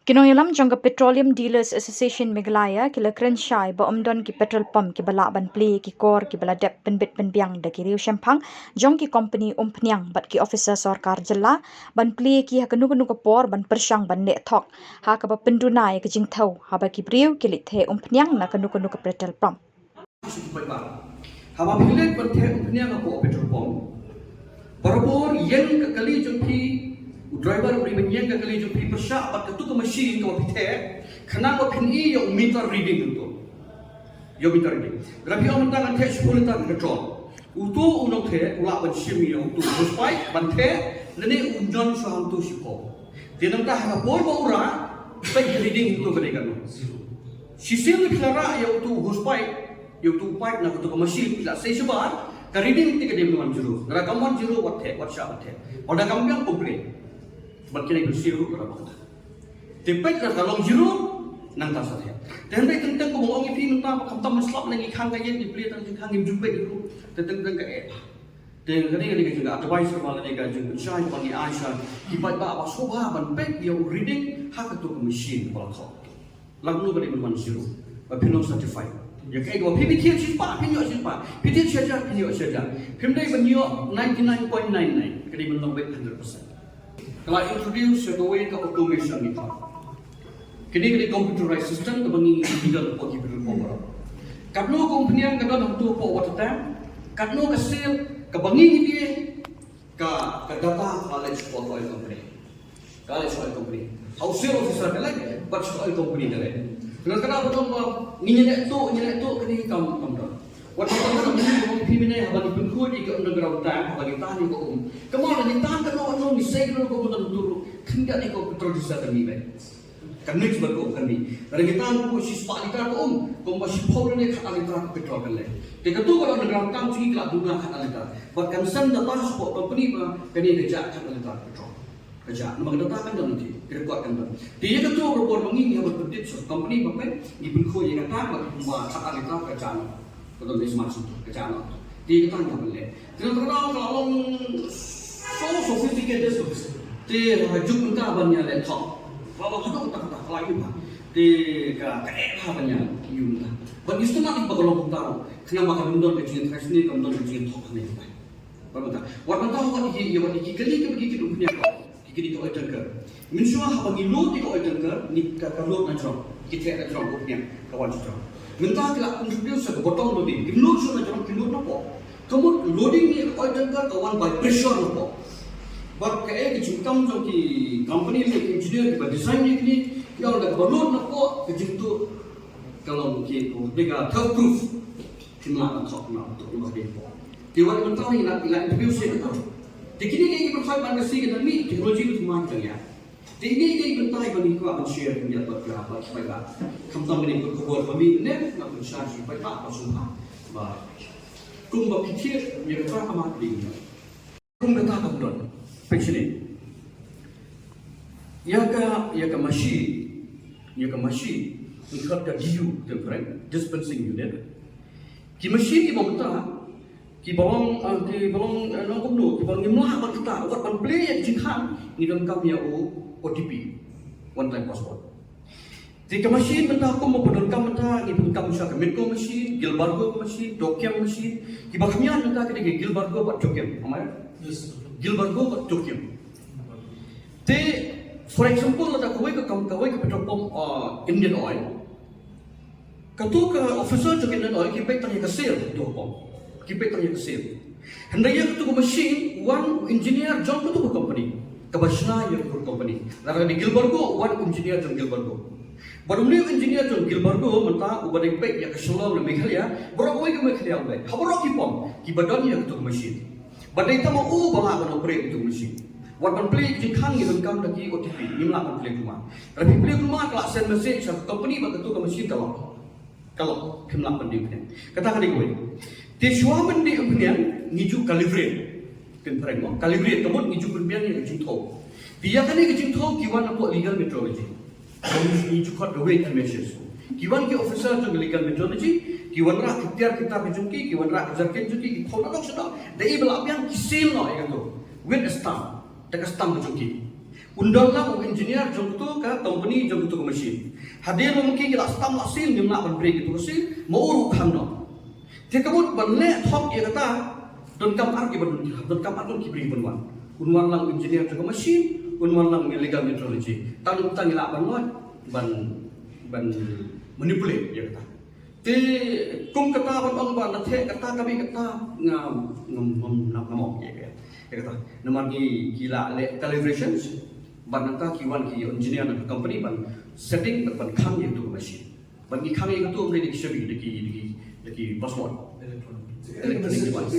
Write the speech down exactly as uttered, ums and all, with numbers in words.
Ki nongïalam jong ka Petroleum Dealers Association Meghalaya ki la kren shai ba ym don ki petrol pump kiba lah ban plie ki kor kiba la dep pynbit pynbiang da ki riew shemphang jong ki kompeni umphniang bad ki officer sorkar jylla ban plie ki ha kano kano ka por ban pyrshang ban leh thok, ha kaba pynduna ïa ka jingthew haba ki briew ki leit theh umphniang na kano kano ka petrol pump. Haba phi leit ban theh umphniang hapoh petrol pump, barabor ïeng ka kali jong phi, u driver u dei ban ïeng ka kali jong phi pyrshah bad katu ka machine kaba phi theh, khnang ba phin ïoh ïa u meter reading hangto. Ïa u meter reading. Lada phi ong mynta ngan theh shiphew litar petrol, uto u nongtheh u lah ban shim ïa uto u hose pipe ban theh, lane un don shuh hangto shiphew. Te nangta ha ka por ba u rah, peit ka reading hangto ka dei kano. Shisien phi la rah ïa uto u hose pipe, ïa uto u pipe na kato ka machine, phi la sei shabar, ka reading te ka dei ban wan zero. Lada kam wan zero, wat theh, wat shah ban theh. Lada kam biang, complain. Bad kine ki siew ruh ka la bang. Te peit lada ka long zero, nangta sa theh. Te hynrei teng teng kumba ong ïa phi mynta ba khamtam ban slap na ngi khang ka ïing, ngi plie tang jingkhang, ngim ju peit ruh. Te teng teng ka eh. Te kane kane ka jingkha advice kaba lane ka jingpynshai kaba ngi ai sha ki paidbah ba sngewbha ban peit ïa u reading ha kato ka machine ba la thoh. Lada u ba dei ban wan zero, ba phin long certified. Ïa kaei kaba phi, phi thied shispah phin ïoh shispah, phi thied shi hajar phin ïoh shi hajar. Phim dei ban ïoh ninety nine point nine nine, ka dei ban long beit hundred percent. Ka la introduce ïa kawei ka automation meter. Kine ki dei computerized system kaba ngi ngi don hapoh ki petrol pump baroh. Katno ka umphniang ka don hangto hapoh water tank, katno ka sale, kaba ngi ngi die, ka ka data ka la leit sha ka oil company. Ka la leit sha oil company. Ha u sales officer ka leit, bad sha oil company ka leit. Kane ka dei ba don ba ngi ngi leh tuh, ngi leh tuh, kane kam kam don. Wat ka don ba ngi ngi phi mynne haba ngi pynkhuid ïa ka underground tank, haba ngi tan ïa ka um. Ka mut ngi tan katno katno, ngi sei katno katno, don tur khyndiat ïa ka petrol diesel ka ngi leh. Kan mix bad ka um kan mih. Lada ngi tan kumba shispah litar ka um, kumba shiphew lane khatar litar ka petrol kan leh. Te kato ka underground tank jong ngi ka la duna khatar litar. Bad kan send data shapoh company ba kane ka jah khatar litar petrol. Ka jah, namar ka data kan don, ka record kan don. Te ïa kato ka por ba ngi ngi hap ban pyntip sha company ba peit, ngi pynkhuid ïa ka tank ba kumba khatar litar ka jah noh. Ka don dei smat smat ka jah noh. Te ka tang ka ban leh. Te ka tang ka long so sophisticated. Te ha juk mynta ban ïa leh thok. Ba ba ka don ka ta ka ta ka la ïa ba. Te ka ka eh ha ban ïa ïa mynta. Ban ïa sngewthuh ba ka long mynta. Khnang ba ka don ka jingtrei sni, ka don ka jingthok ha ne ba. Ba mynta. Wat mynta wat ïa ïa wat ïa ki kali ki ki ki dum ïa. Ki kine ki oil tanker. Mynshuwa haba ngi load ïa ka oil tanker, ngi ka, ka load na jrong. Ki theh na jrong, ka pynïang, ka wan sha jrong. Mynta ki la introduce ïa ka bottom loading. Kim load shuh na jrong, ki load napoh. Ka mut loading ïa ka oil tanker ka wan by pressure napoh. Bad kaei ka jingkam jong ki company ne ki engineer kiba design ïa kine, ki ong lada kaba load napoh, ka jingtuh ka long ki, ka long ka third proof. Kim lah ban thok, kim lah ban thok, kim lah ban thok. Te wat mynta ngi la, ngi la interview sha kata. Te kine ki, ki pynhoi ban ka si ka dang mih, teknoloji ka thymmai ka dang ïaid. Te ine i dei i bynta iba ngi kwah ban share khyndiat bad ka, bad ka paidbah. Khamtam kane ka khubor ba mih mynne, nga pynshai sha ki paidbah ba sngewbha ba kumba phi thied ïa kata ka mat ding. Kum kata ka don. Peit shane. Ïa ka, ïa ka machine, ïa ka machine, ngi khot ka D U, te phareng, dispensing unit. Ki machine kiba mynta, kiba long, ah, kiba long, eh, long kumno, kiba ngim lah ban kata, wat ban plie ïa ka jingkhang, ngi donkam ïa u O T P, one time password. Te ka machine mynta kum ba pyndonkam mynta, ngi pyndonkam sha ka Midco machine, Gilbargo machine, Dokem machine. Kiba kham ïaid mynta ki dei ki Gilbargo bad Dokem. Am I right? Yes. Gilbargo bad Dokem. Te, for example, lada kawei ka kam, kawei ka petrol pump, uh, Indian Oil. Kato ka officer jong Indian Oil ki peit tang ïa ka sale, to pump. Ki peit tang ïa ka sale. Hynrei ïa katu ka machine, wan u engineer jong katu ka company. Kaba shna ïa katu ka company. Lada ka dei Gilbargo, wan u engineer jong Gilbargo. Bad une u engineer jong Gilbargo, mynta uba dei peit ïa ka Shillong ne Meghalaya, baroh kawei ka Meghalaya u dei. Ha baroh ki pump, kiba don ïa katu ka machine. Bad dei tang ma u ba lah ban operate katu ka machine. Wat ban plie jingkhang ngi donkam da ki O T P, ngim lah ban plie kumne. Lada phi plie kumne ka lah send message sha ka company ba katu ka machine ka lock. Ka lock, phim lah ban die umphniang. Kata ka dei kawei. Te shuwa ban die umphniang, ngi ju calibrate. Kin phareng mo, calibrate ka mut ngi ju pynbiang ïa ka jingthew. Te ïa kane ka jingthew ki wan napoh legal metrology. Ngi ju khot ka weight and measures. Ki wan ki officer jong ka legal metrology, ki wanrah ki tiar ki tar ki jong ki, ki wanrah ki jerrycan jong ki, ki thew nadong shadong. Da i ba la biang ki seal noh ïa kato. With a stamp. Da ka stamp ka jong ki. Un don lang u engineer jong katu ka company, jong katu ka machine. Hadien ba ki la stamp la seal, ngim lah ban break ïa katu ka seal, ma u ruh u khang noh. Te ka mut ban leh thok ïa kata, donkam ar ki ban, donkam ar ki briew ban wan. Un wan lang u engineer jong ka machine, un wan lang u legal metrology. Tang, tang ngi lah ban wan ban, ban manipulate ïa kata. Te kum kata ban ong ba na theh kata ka bih kata, nga, nga, nga, nga, nga mong ïa kata. Ïa kata. Namar ngi, ngi la leh calibrations, ban nangta ki wan ki engineer na company ban setting, ban, ban khang ïa katu ka machine. Ban ngi khang ïa katu, ban da ki shabi, da ki, da ki, da ki password. Electronic device.